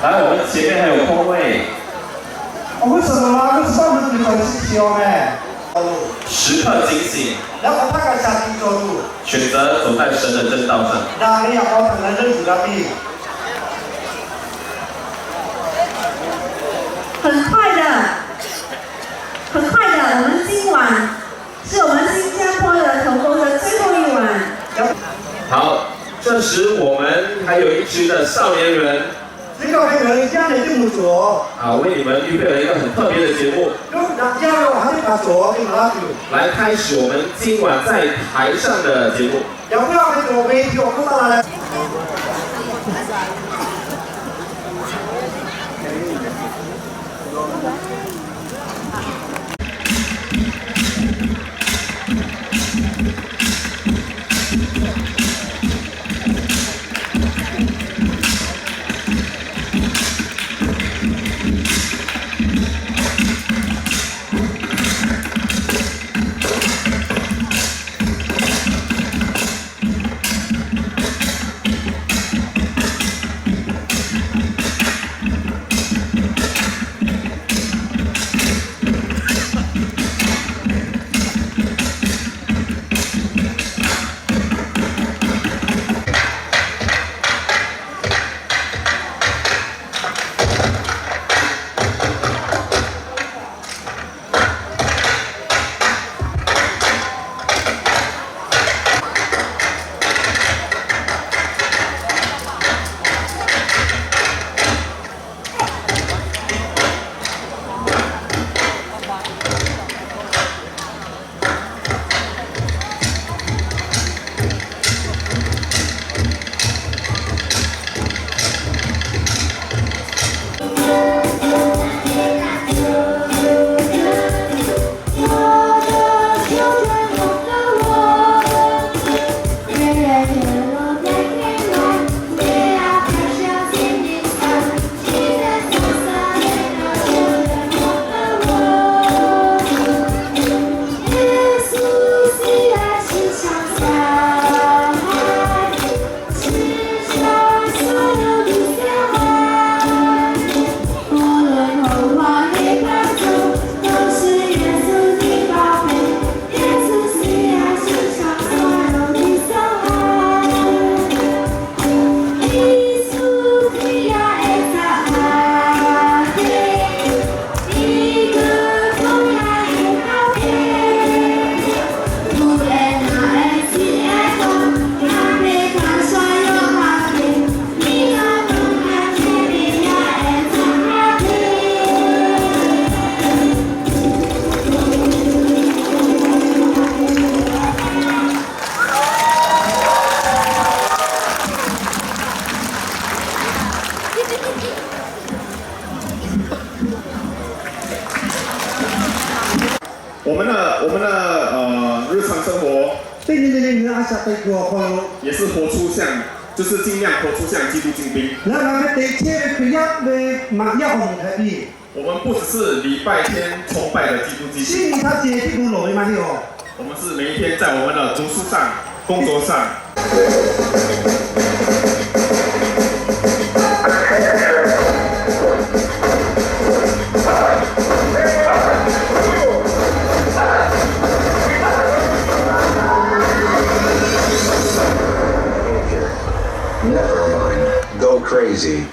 来，我们前面还有空位。 Awˬ g'uˇ suhˍ lo la g'uˇ suhˍ lo tuˬ cawˬ chi chi awˬ meh. 时刻警醒， Yaꞈ k'aw htaˇ kaꞈ shaˍ tiꞈ cawˬ tuˬ, 选择走在神的正道上。 Daꞈ ve yaꞈ k'aw htaꞈ ngaˬ hui leuˆ yuˬ g'a piˇ. 很快的，很快的，我们今晚是我们新加坡的同工的最后一晚。 好，这时我们还有一支的少年人。 Teˇ kaˇ hk'e ngaˬ hui yaˇ nehˬ teˇ moˍ cawˬ. 啊，为你们预备了一个很特别的节目。 Yawˇ hui daꞈ jaˇ ve awˬ ha teˇ hpaˍ cawˬ ve ngaˬ laˇ tuˬ. 来开始我们今晚在台上的节目。 Yaꞈ k'aw hk'e cawˬ ve chi awˬ hk'oˆ taˇ la leh. Awˬ meh naˆ, awˬ meh naˆ, uh, 日常生活 teˇ nyi nyi nyi a shaꞈ teꞈ kuˬ awˬ hk'aw lo 也是活出像就是尽量多出现基督精兵。 Leh ngaˬ hui teꞈ chehˇ ve Hkriꞈ yaˇ ve maꞈ yaˇ awˬ moˍ hpehꞈ piˇ. 我们不只是礼拜天崇拜的基督精兵， Shinˉ nyi htaˇ ceh tiˉ gu lawˬ ve maˇ heˆ awˬ. 我们是每一天在我们的读书上、工作上。 Never mind. Go crazy.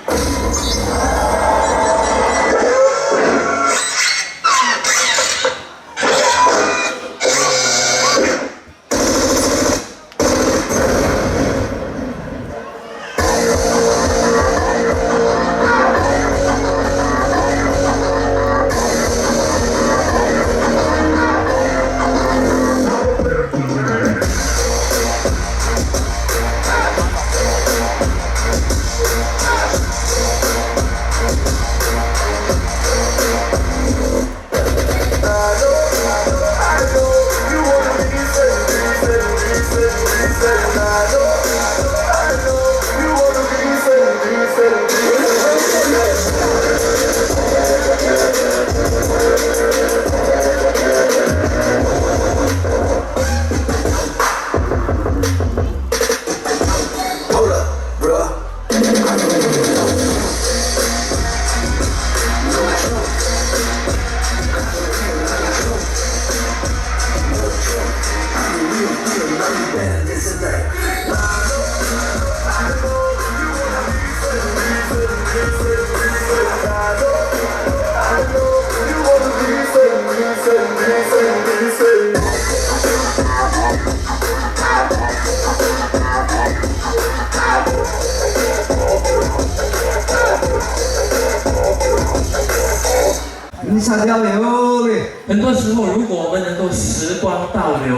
Nyi sha jaˇ ve yoˬ le. 很多时候，如果我们能够时光倒流，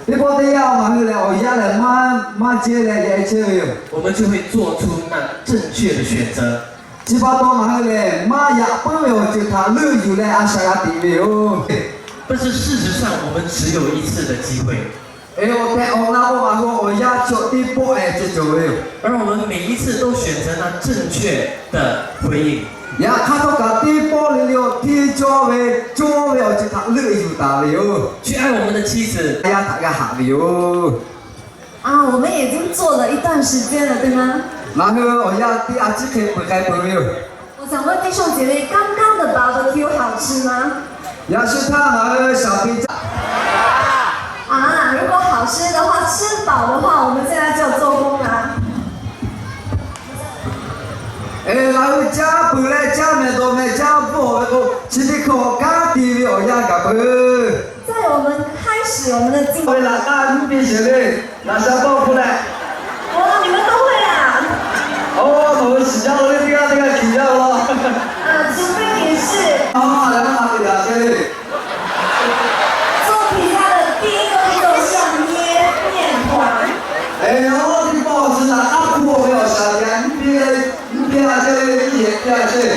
Teˇ pawˆ teˇ yanˇ ngaˬ hui lehˬ awˬ yanˇ lehˬ maˇ maˇ jehˇ leh yaꞈ e chehˇ ve yoˬ. 我们就会做出那正确的选择。 Chi pa taw ngaˬ hui lehˬ maˇ yaꞈ puiˉ ve awˬ ceuˬ htaꞈ leuˆ yuˬ leh a shaꞈ g'a tiꞈ ve yoˬ. 但是事实上，我们只有一次的机会。 Eˬ, awˬ tehˬ awˬ na k'o ngaˬ hui awˬ yanˇ chi teˇ pawˆ ehˍ ceh cawˬ ve yoˬ. 而我们每一次都选择那正确的回应。 Yaꞈ hk'aˇ htawˇ kaꞈ teˇ pawˆ le le awˬ hteˇ cawˇ ve cawˇ ve awˬ ceuˬ htaꞈ leuˆ yuˬ taˍ ve yoˬ. 去爱我们的妻子。 Yaˇ htaꞈ g'a haꞈ ve yoˬ. 啊，我们已经做了一段时间了，对吗？ Ngaˬ hui awˬ yanˇ teˇ a ciˉ hk'e peuˬ k'ai peuˬ ve yoˬ. 我想问弟兄姐妹，刚刚的 barbecue 好吃吗？ Yaꞈ shu htaˇ ngaˬ hui shaˍ piˇ caˇ. 啊，如果好吃的话，吃饱的话，我们现在就做工了。 Eˬ, ngaˬ hui caˇ peuˬ leh caˇ mehˍ dawˬ mehˍ caˇ bvuhˆ ve k'o, chi teˇ hkui awˬ kanˉ te ve awˬ yanˇ gaˬ peuˬ. 在我们开始我们的敬拜 Ve laꞈ k'aˇ nyiˇ piˇ sheˍ ve, laꞈ sha paˇ hpu leh. 哦，你们都会啊。 Oˇ, nawˬ hui shiˍ jaˇ lo le, teˇ g'aˇ teˇ g'aˇ kiˬ jaˇ lo. 呃，准备仪式。 Aˬ, leh maˇ te g'a chehˇ le. 做皮蛋的第一个步骤是要捏面团。 Eˬ, oˇ, teˇ pawˆ chi laꞈ k'aˇ hpu ve awˬ shaˍ g'a nyiˇ piˇ le, nyiˇ piˇ a chehˇ le, nyiˇ yehˬ piˇ a chehˇ.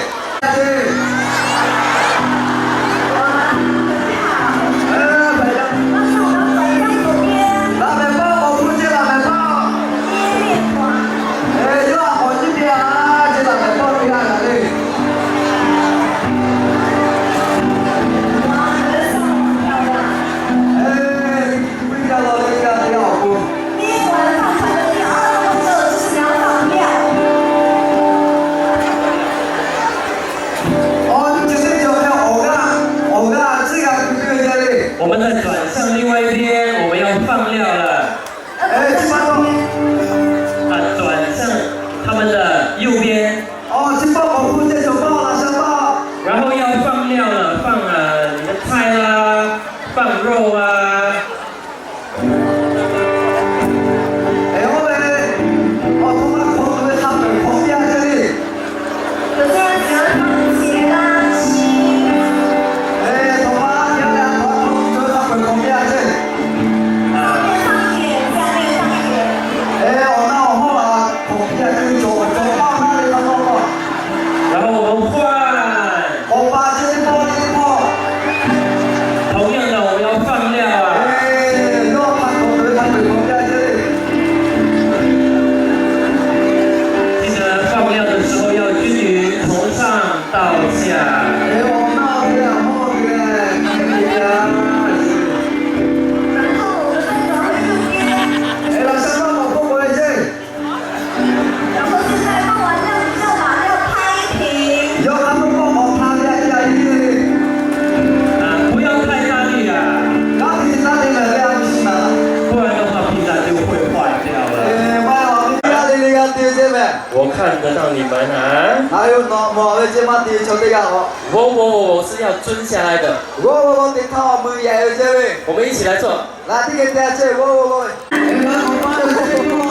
Aˬ, yawˇ nawˬ mawˬ ve ceˇ maˇ te ve chaw teˇ g'aˇ-oˬ, 我我我是要蹲下来的。 G'awˇ g'awˇ g'awˇ te htaˇ awˬ meuꞈ yehˬ ve ceˇ ve. 我们一起来做。 Laꞈ teˇ geh te-a chehˇ, g'awˇ g'awˇ g'awˇ ve.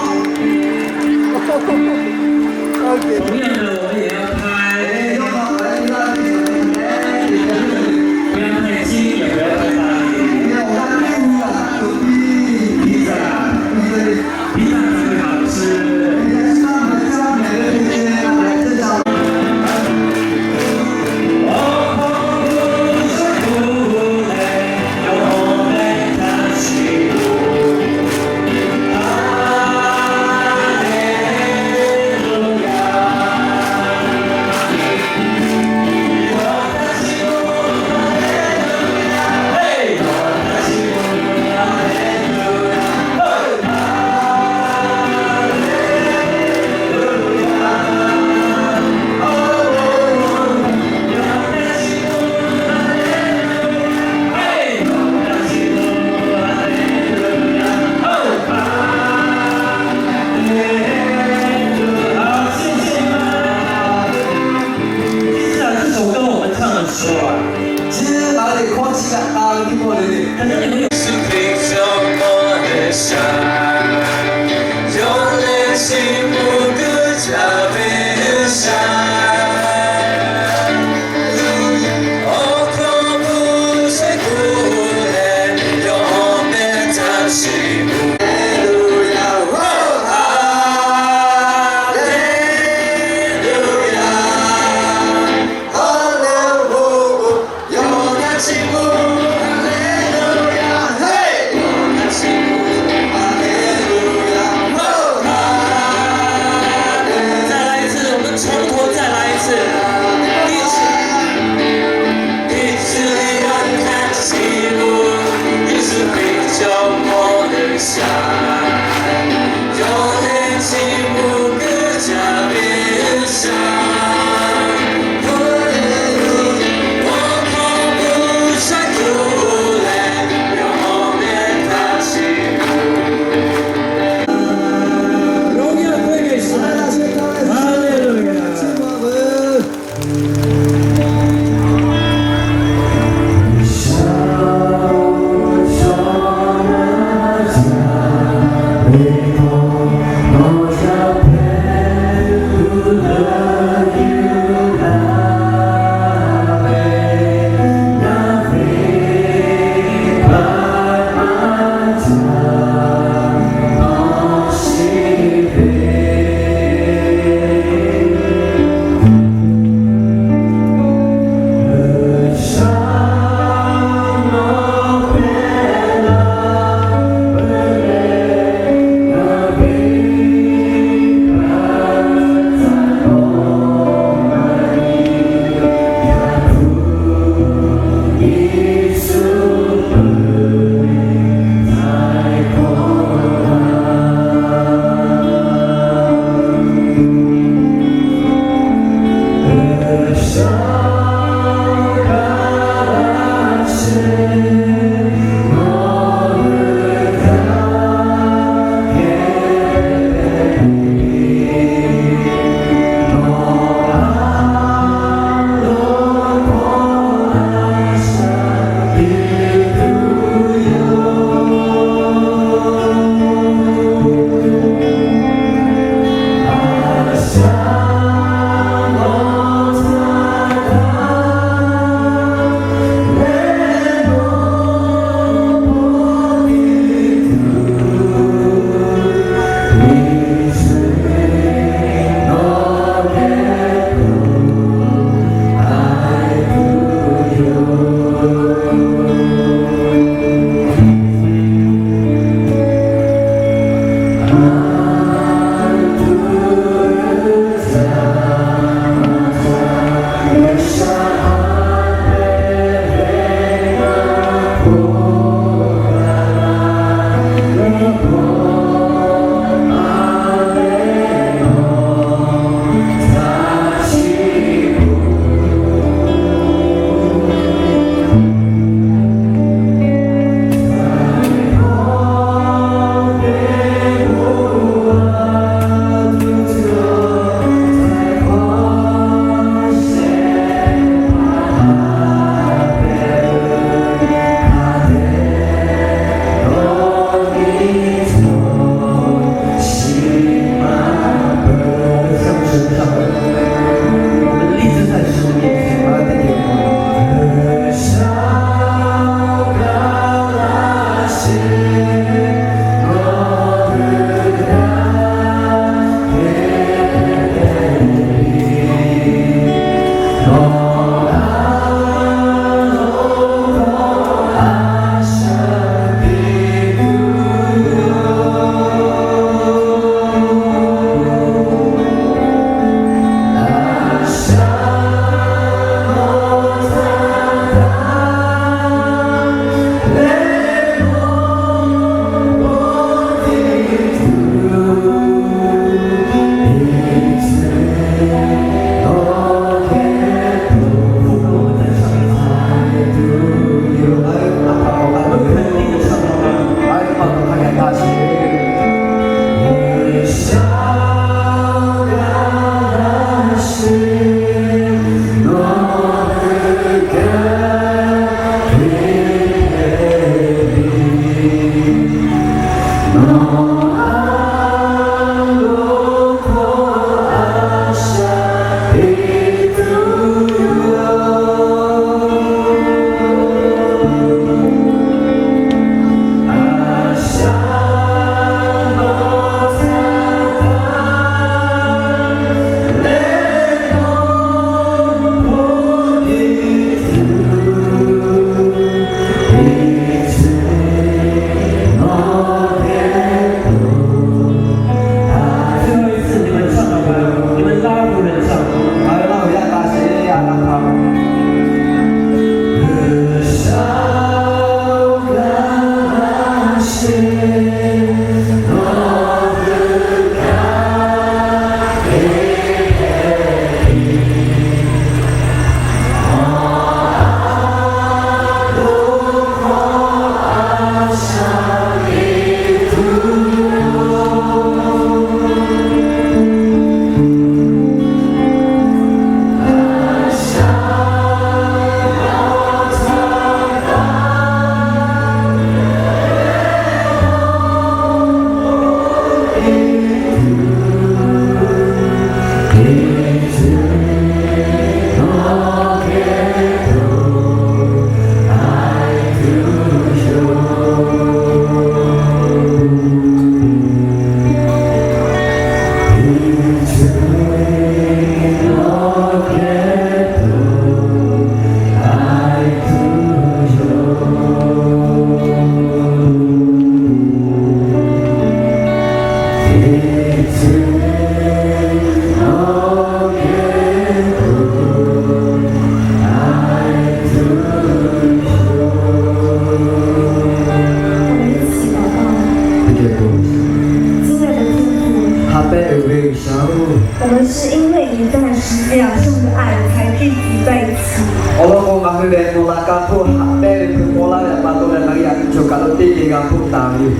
重的爱才聚集在一起。 Awˬ lawn k'o, ngaˬ hui lehˬ nawˬ laꞈ ka hk'oˆ haꞈ pehnˇ ve hk'e paw laˇ ve pa taw leh, ngaˬ hui yaꞈ nyi cawˬ kaˬ lo teˇ geh g'a hpoˆ taˍ ve yoˬ.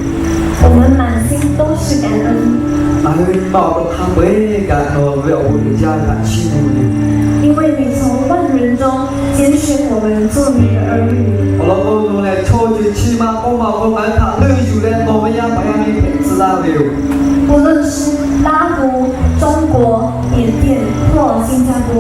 我们满心都是感恩， Ngaˬ hui nyi ma awˬ hk'aw hk'a peu-eˬ kaꞈ nawˬ ve awˬ bon uiˍ jaˇ ve htaꞈ chiˇ mvuh ve yoˬ. 因为你从万民中拣选我们做你的儿女。 Awˬ lawn k'o, nawˬ lehˬ chaw ceuˬ chi ma k'oˆ ma k'o, ngaˬ hui htaꞈ leuˆ yuˬ leh nawˬ ve yaˇ paˍ yaˇ miˇ hpehꞈ tcuh laˇ ve yoˬ. 无论是拉胡、中国、缅甸或新加坡，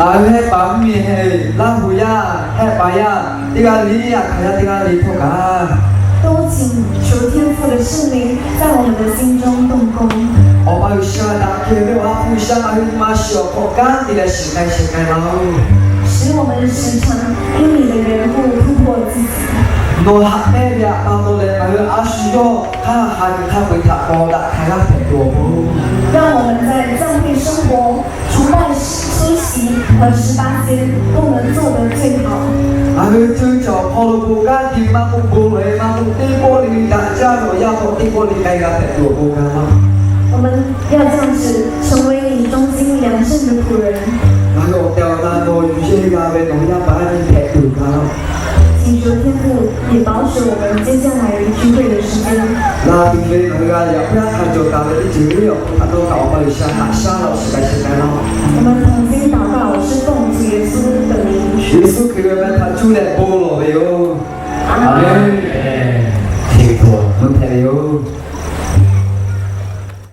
Ngaˬ hui hehˆ paˍ mvuhˇmiˬ hehˆ, Laˇ huˍ yaˇ, hehˆ paˍ yaˇ teˇ g'aˇ le, a hkaˍ yaˇ teˇ g'aˇ le htawˇ kaꞈ, 都请求天父的圣灵在我们的心中动工， Awˬ pa G'uiˬsha daꞈ kehˬ ve Awˬ ha hpu G'uiˬsha ngaˬ hui nyi ma shiˍ awˬ hk'aw kanˉ te leh shiˍ k'ai sheh k'ai laˇ-oˬ. 使我们时常因你的缘故突破自己。 Nawˬ haꞈ pehnˇ ve htaꞈ pa taw leh, ngaˬ hui a shu yawˇ hk'aˇ ha nyi hk'a peu-eˬ htaꞈ k'awꞈ daꞈ hk'a g'aˇ hpehꞈ tuˬ awˬ pon, 让我们在教会生活、崇拜出席和十八节都能做得最好。 Ngaˬ hui ceuˇ caˬ awˬ hk'aw lo bon kanˉ te maˇ k'oˆ, bon lawˬ-e maˇ k'oˆ, teˇ pawˆ le le daꞈ jaˇ ve awˬ yanˇ hk'aw teˇ pawˆ le k'ai g'a hpehꞈ tuˬ awˬ pon ga laˇ-oˬ. 我们要这样子成为你忠心良善的仆人。 Ngaˬ hui awˬ tehˬ awˬ na nawˬ yuˬ yehˇ g'a ve nawˬ ve yaˇ paˍ yaˇ miˇ hpehꞈ tuˬ ga laˇ-oˬ. 请求天父也保守我们接下来聚会的时间。 Laˇ tuˬ ve ngaˬ hui g'a yaꞈ hk'aˇ hk'a cawˬ taˍ ve teˇ ceuˬ le awˬ hk'aw htaꞈ nawˬ kaꞈ Awˬ pa G'uiˬsha haꞈ shaˉ laˇ-oˬ, shiˍ k'ai sheh k'ai laˇ-oˬ. 我们同心祷告是奉主耶稣的名。 Yeˍsuˆ Hkriꞈ ve awˬ meh htaꞈ cuˇ leh bon lawˬ ve yoˬ. Aˍmenˍ. Chi ve htaꞈ mvuhˇ hpehꞈ ve yoˬ.